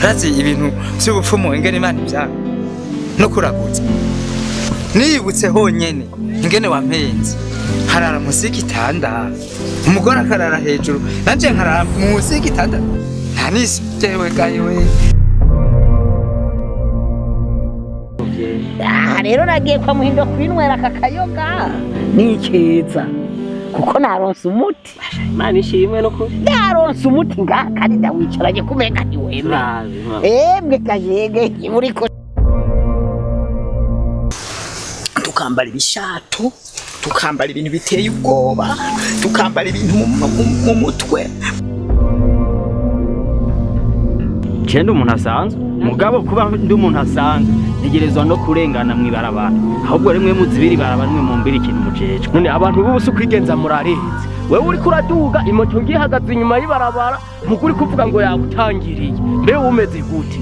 Urazi ibintu by'ubupfumu ingene Imana ibyanga no kuraguza. Nibutse honyene ingene wampenze, harara munsi y'igitanda, umugore akarara hejuru, nanje nkarara munsi y'igitanda, nta nisi jewe gayewe. Aha rero nagiye kwa Muhindo kwinywera aka kayoga ni keza kuko naronse umuti. Imana ishimwe no kuri. Naronse umuti ngaha kandi ndawicaranye kumenga ntiwemera. Emwe kayege uriko tukambara ibishato, tukambara ibintu biteye ubwoba, tukambara ibintu mu mutwe. Je ndi umuntu asanzwe, mugabo kuba ndi umuntu asanzwe ntegerezwa no kurengana mw'ibarabara, ahubwo rimwe muzibiri ibarabara rimwe mumbira ikintu mujejwe. None abantu b'ubu si ukwigenza murarenze. Wewe uriko uraduga imoto ngihagaze inyuma y'ibarabara, mugu uri kuvuga ngo yagutangiriye, mbe umeze gute?